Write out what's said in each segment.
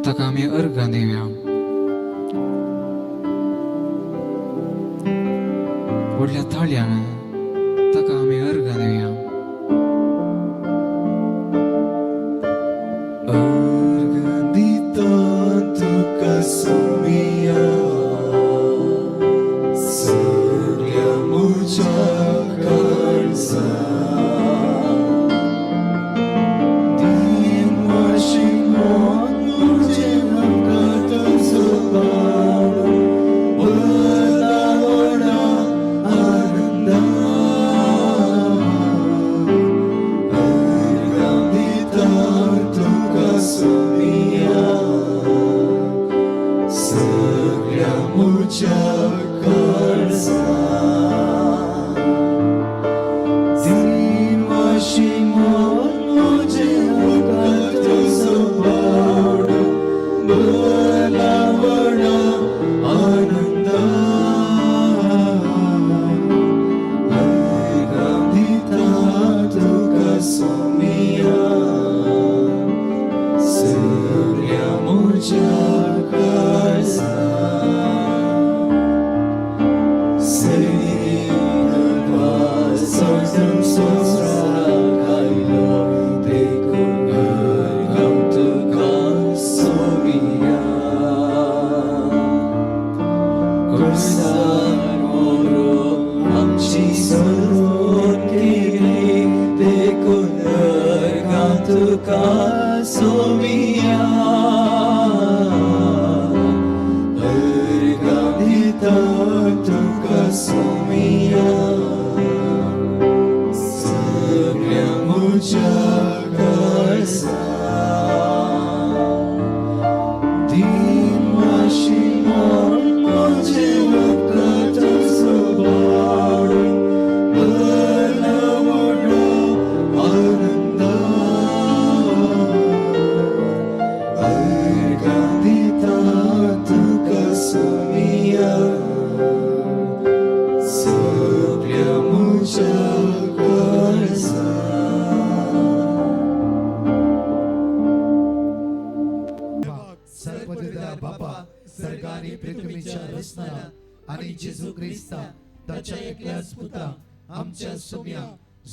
ताका आमी अर्गां दिवया. व्हडल्या ताळयान ताका आमी अर्गां दिवया. अर्गां दिता तुका सोमिया, सगळ्या म्हज्या काळजा. दीन मन म्हजें म्हाका तुजो पावलो भरला व्हडा आनंदान. अर्गां दिता तुका सोमिया, सगळ्या म्हज्या काळजा. दीन मन म्हजें म्हाका तुजो पावलो भरला व्हडा आनंदान. अर्गां दिता तुका सोमिया, सगळ्या म्हज्या काळजा. संवसाराक आयलो देखून अर्गां तुका सोमिया. खुर्सार मरून आमची सोडवण केली देखून अर्गां तुका सोमिया. अर्गां दिता तुका सोमिया, सगळ्या म्हज्या काळजा. दीन मन म्हजें म्हाका तुजो पावलो भरला व्हडा आनंदान. अर्गां दिता तुका सोमिया, सगळ्या म्हज्या काळजा. सर्वपवित्र बापा, सर्ग आणि पृथ्वीच्या रचणारा आणि जेजू ख्रिस्ता ताच्या एकल्याच पुता आमच्या सोम्या,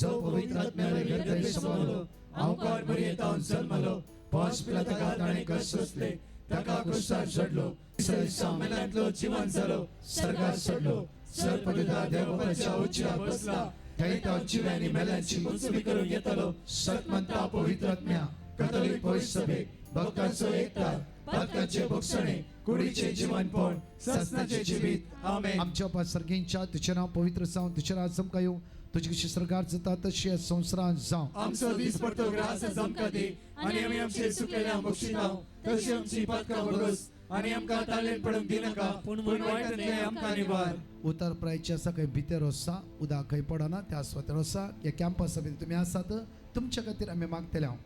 जो पवित्र आत्म्याले गर्भे समवलो, अवकार मरियेतावन जन्मलो, पोंस पिलाताका ताणें कश्ट सोंसले, ताका क्रुसार चडलो, तिसऱ्या दिसा मेल्यांतलो जिवन जालो, सर्गार चडलो, सर्वपवित्र देवबापाच्या उजव्या बसला, थंय तो जिव्या आनी मेल्यांची मुंसबी करूंक येतलो. सतमंता पवित्र आत्म्या, कथोलिक पवित्र सभेक, भक्तांचो एकता, पातकांचे भोगसणे, कुडीचे जीवनपण, सासणाचे जिवीत. आमेन. आमच्या बापा सर्गींच्या, तुझें नांव पवित्र जावं, तुजें राज आमकां येवं, तुजी कशी सर्गार जाता तशी ह्या संवसारांत जावं. आमचो दिसपडतो ग्रास आज आमकां दी आनी आमी आमचे चुकलेल्यांक बक्षिताव तशी आमची पातकां भोगस आनी आमकां ताळेन पडूंक दिनाका, पूण वायटांतलें आमकां निवार. उतर प्रायचे आसा, खंय भितर आसा, उदक खंय पडना त्या सुवातेर आसा. ह्या कॅम्पसा भितर तुमी आसात, तुमच्या खातीर आमी मागतले. हांव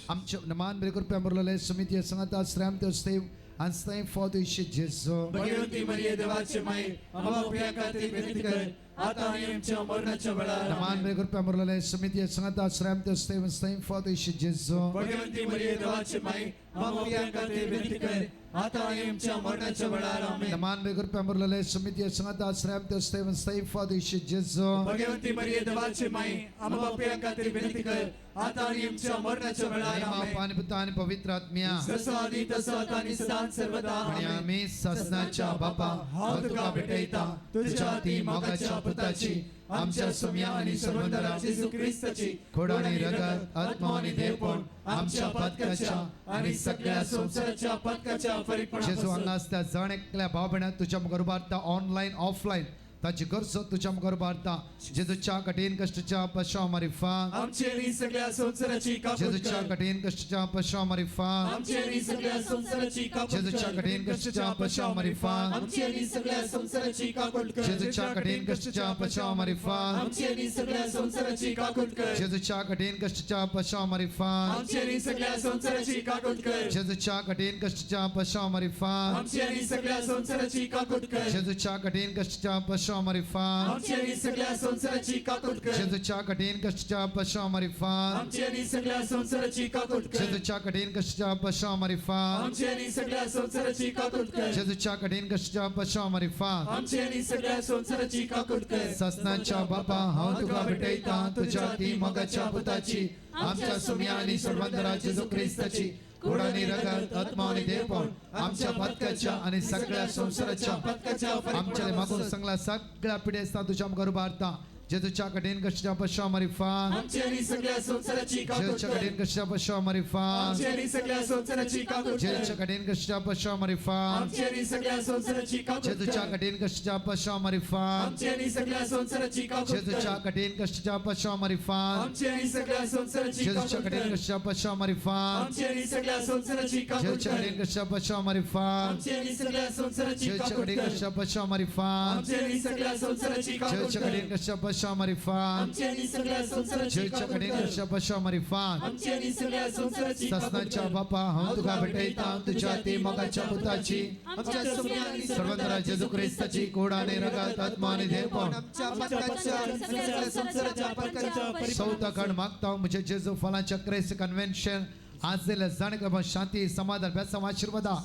आमच्या मान बरे कृपया मुरलेले समिती सांगता श्राम सेव आणि फॉद जेजू. भगवती मरिये, देवाचे माई, आम्हा पाप्यां खातीर विनंती कर, आता आणि आमच्या मरणाच्या वेळार. मान बरे कृपया मुरलेले समिती सांगता श्राम सेव फॉद जेजू. भगवंती मरिये, देवाचे माई, आम्हा पाप्यां खातीर विनंती कर, आता आणि आमच्या मरणाच्या वेळार. आमेन. मान बरे कृपया मुरलेले समिती सांगता श्राम सेव फॉद जेजू. भगवंती मरिये, देवाचे माई, आम्हा पाप्यां खातीर विनंती कर, आता आणि आमच्या मरणाच्या वेळार. आमेन. पाणी पुता आणि पवित्र आत्म्या. जसो आदी तसो आता आणि सदां सर्वदा. आणि आमेन. आम्ही सासणाच्या बापा, हांव तुका भेटयता तुझ्या अति मोगाच्या पुताची, आमच्या सोम्या आणि सर्वंदरा जेजू ख्रिस्ताची खोड आणि रगत, आत्मा आणि देवपण, आमच्या पातकाच्या आणि सगळ्या संसाराच्या पातकाच्या जेजू फरीकपणापासून हांगा आसता जण एकल्या भाव भयणां तुज्या मुखार उबारता. ऑनलायन ऑफलायन ताची गरज तुज्या मुखार उबारता. जेजूच्या कठीण कश्टच्या पशा मारिफात. आमची आणि सगळ्या संसाराची काकूट जेजूच्या कर. कठीण कश्टच्या पशा मारिफात. आमची आणि सगळ्या संसाराची काकूट जेजूच्या कर. कठीण कश्टच्या पशा मारिफात. आमची आणि सगळ्या संसाराची काकूट कर. जेजूच्या कठीण कश्टच्या पशा मारिफात. आमची आणि सगळ्या संसाराची काकूट कर. जेजूच्या कठीण कश्टच्या पशा मारिफात. आमची आणि सगळ्या संसाराची काकूट कर. जेजूच्या कठीण कश्टच्या पशा मारिफात. आमची आणि सगळ्या संसाराची काकूट कर. जेजूच्या कठीण कश्टच्या पशा पशा मारिफात आमची आनी सगळ्या संवसाराची काकूट कर. जेजूच्या कठीण कष्टाच्या पशा मारिफात आमची आनी सगळ्या संवसाराची काकूट कर. जेजूच्या कठीण कष्टाच्या पशा मारिफात आमची आनी सगळ्या संवसाराची काकूट कर. जेजूच्या कठीण कष्टाच्या पशा मारिफात आमची आनी सगळ्या संवसाराची काकूट कर. ससनाच्या बापा हांव तुका भेटयता तुझ्या ती मोगाच्या पुताची आमच्या सुम्या आणि सर्वांतरा जेजू क्रिस्ताची कुड आणि रगत आत्मा आणि देवपण आमच्या पातकाच्या आणि सगळ्या संसाराच्या पातकाच्या आमच्या मागून सांगला सगळ्या पिढ्या तुझ्या मुखार उबारता जेजूच्या कठीण कष्टाच्या पशा मारिफात आमची आनी सगळ्या संवसाराची काकूट जेजूच्या कर. कठीण कष्टाच्या पशा मारिफात आमची आनी सगळ्या संवसाराची काकूट कर. जेजूच्या कठीण कष्टाच्या पशा मारिफात आमची आनी सगळ्या संवसाराची काकूट जेजूच्या कर. कठीण कष्टाच्या पशा मारिफात आमची आनी सगळ्या संवसाराची काकूट कर. जेजूच्या कठीण कष्टाच्या पशा मारिफात आमची आनी सगळ्या संवसाराची जेजूच्या काकूट कठीण कर. कष्टाच्या पशा मारिफात आमची आनी सगळ्या संवसाराची काकूट जेजूच्या कर. कठीण कष्टाच्या पशा मारिफात आमची आनी सगळ्या संवसाराची जेजूच्या काकूट कठीण कर. कष्टाच्या पशा मारिफात आमची आनी सगळ्या संवसाराची काकूट जेजूच्या कर. कठीण कष्टाच्या पशा मारिफात आमची आनी सगळ्या संवसाराची जेजूच्या काकूट कठीण कर. कष्टाच्या पशा मारिफात आमची आनी सगळ्या संवसाराची काकूट ससनाच्या कर. बापा हांव तुका भेटयता तुझ्या ती मोगाच्या पुताची आमच्या सुम्या आणि सर्वंतरा जेजू क्रिस्ताची कोड आणि रगत आत्मा आणि देवपण आमच्या पातकाच्या आणि सगळ्या संवसाराच्या पातकाच्या चौथा मागता म्हणजे जेजू फलांच्या क्रेस कन्व्हेन्शन आज दिल्या जाणें शांती समाधान बेसांव आशीर्वादा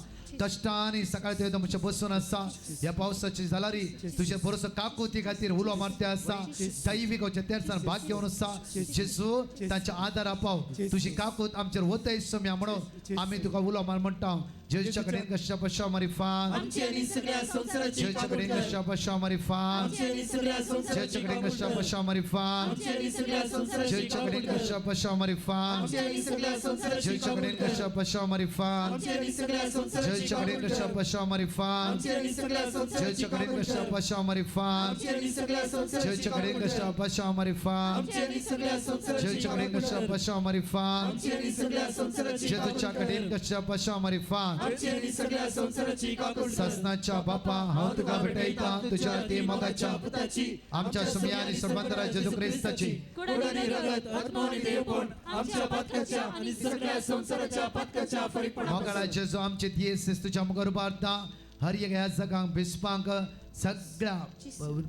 कष्टांनी सकाळी ते म्हजे बसून आसा ह्या पावसाची जालारी तुझे बरोसो काकुती खातीर उलो मारते आसा दैवीक तेरसान भाग घेवन आसा जेजू तांच्या आदार पाव तुजी काकूत आमचेर वतय सम्या म्हणून आमी तुका उलो मार म्हणटा जेजूच्या कडेन कश्या पशा मारिफात आमची आनी सगळ्या संवसाराची जेजूच्या काकूट कडेन कर. कश्या पशा मारिफात आमची आनी सगळ्या संवसाराची जेजूच्या कडेन काकूट कश्या कर. पशा मारिफात आमची आनी सगळ्या संवसाराची जेजूच्या काकूट कडेन कर. कश्या पशा मारिफात आमची आनी सगळ्या संवसाराची जेजूच्या काकूट कडेन कर. कश्या पशा मारिफात आमची आनी सगळ्या संवसाराची जेजूच्या कडेन काकूट कश्या कर. पशा मारिफात आमची आनी सगळ्या संवसाराची जेजूच्या कडेन काकूट कश्या कर. पशा मारिफात आमची आनी सगळ्या संवसाराची जेजूच्या कडेन काकूट कश्या कर. पशा मारिफात आमची आनी सगळ्या संवसाराची जेजूच्या कडेन काकूट कश्या कर. पशा मारिफात आमची आनी सगळ्या संवसाराची जेजूच्या काकूट कडेन कर. कश्या पशा मारिफात आमची आनी सगळ्या संवसाराची काकूट कर. ससनाच्या बापा हांव तुका भेटयता तुझ्या ती मोगाच्या पुताची आमच्या सुम्या आणि सर्वांतरा जेजू क्रिस्ताची कुड आणि रगत आत्मा आणि देवपण आमच्या पातकाच्या आणि सगळ्या संवसाराच्या पातकाच्या फरीकपणापासून. मोगाळा जेजू आमचे दियेस तुझ्या मुखार उबारता हर एक ह्या जगांक बिस्पांक सगळ्या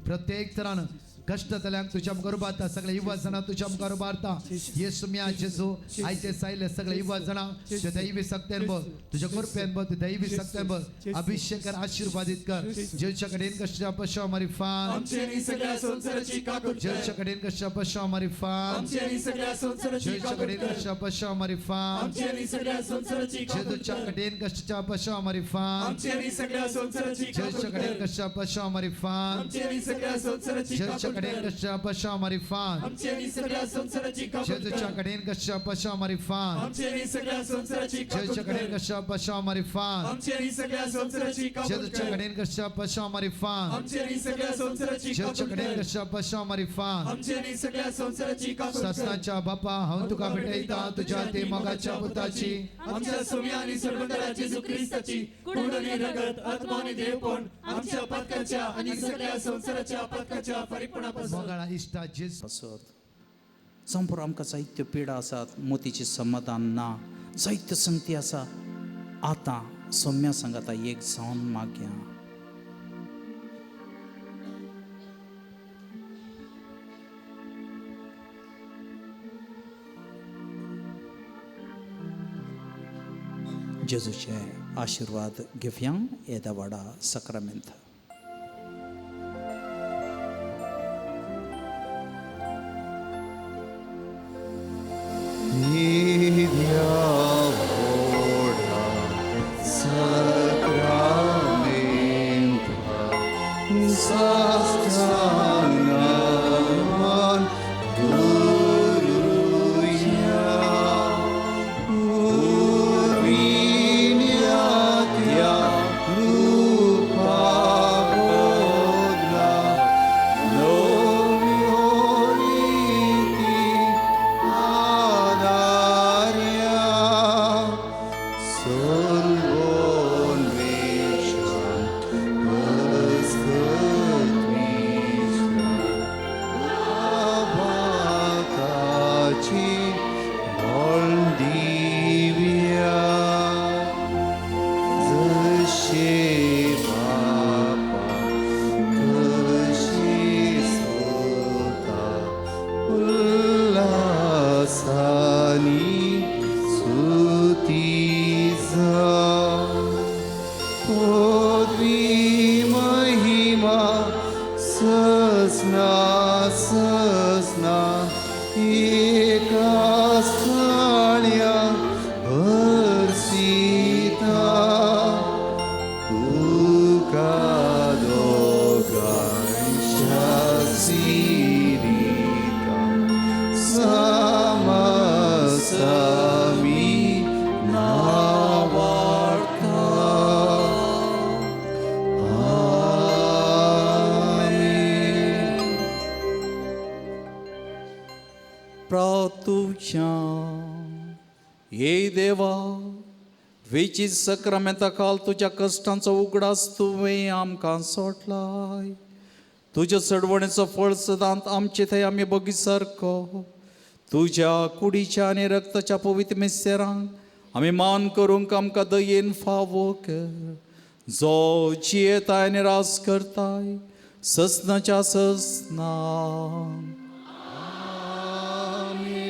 प्रत्येक तरान कष्ट जाल्यांक तुझ्या मुखार उबारता सगळे युवा जाणां तुझ्या मुखार उबारता येसू म्या जेजू आयचे सायले सगळे युवा जाणां तुझ्या दैवी सक्त्यान बघ तुझ्या कृपेन बघ तुझ्या दैवी सक्त्यान बघ अभिषेक कर आशीर्वादित कर जेजूच्या कडेन कश्या पशा मारिफात आमची आनी सगळ्या संवसाराची काकूट कर. जेजूच्या कडेन कश्या पशा मारिफात आमची आनी सगळ्या संवसाराची जेजूच्या काकूट कडेन कर. कश्या पशा मारिफात आमची आनी सगळ्या संवसाराची काकूट जेजूच्या कर. कडेन कश्या पशा मारिफात आमची आनी सगळ्या संवसाराची काकूट जेजूच्या कडेन कर. कश्या पशा मारिफात आमची आनी सगळ्या संवसाराची जेजूच्या काकूट कडेन कर. कश्या पशा मारिफात आमची आनी सगळ्या संवसाराची काकूट जेजूच्या कर. कडेन कश्या पशा मारिफात आमची आनी सगळ्या संवसाराची काकूट जेजूच्या कडेन कर. कश्या पशा मारिफात आमची आनी सगळ्या संवसाराची काकूट जेजूच्या कर. कडेन कश्या पशा मारिफात आमची आनी सगळ्या संवसाराची जेजूच्या काकूट कडेन कर. कश्या पशा मारिफात आमची आनी सगळ्या संवसाराची काकूट कर. ससनाच्या बापा हांव तुका भेटयता तुझ्या ते मोगाच्या पुताची आमच्या सुम्या आणि सर्वंतरा जेजू क्रिस्ताची कुड आणि रगत आत्मा आणि देवपण आमच्या पातकाच्या आणि सगळ्या संवसाराच्या पातकाच्या फरीकपणापासून. मोगाळा इश्टा जेजू पासत संपूर आमकां जायत्यो पिडा आसात मोतीचें समाधान ना जायत्यो संगती आसा आतां सोम्या सांगाता एक जावन मागया. जेजूचे आशिर्वाद घेवया येदा वाडा सक्रामेंत. Sastanaman Guruya Uvinyatya Rupa. स्तुती जावं पदवी महिमा ससना ससना एका स्थळ्या भरसिता तुका दोगांच्या सिरिता समसमी नावार्ता. आमेन. प्रातुच्या हे देवा वेचीत सक्रामेंता काल तुज्या कश्टांचो उगडास तुवें आमकां सोडलाय. तुज्या चडवणेचो फळ सदांत आमचे थंय आमी बगी सारको तुज्या कुडीच्या आनी रक्ताच्या पवित्र मिस्तेरांक आमी मान करूंक आमकां दयेन फावो कर, जो जियेताय आनी रास करताय ससनाच्या ससना. आमेन.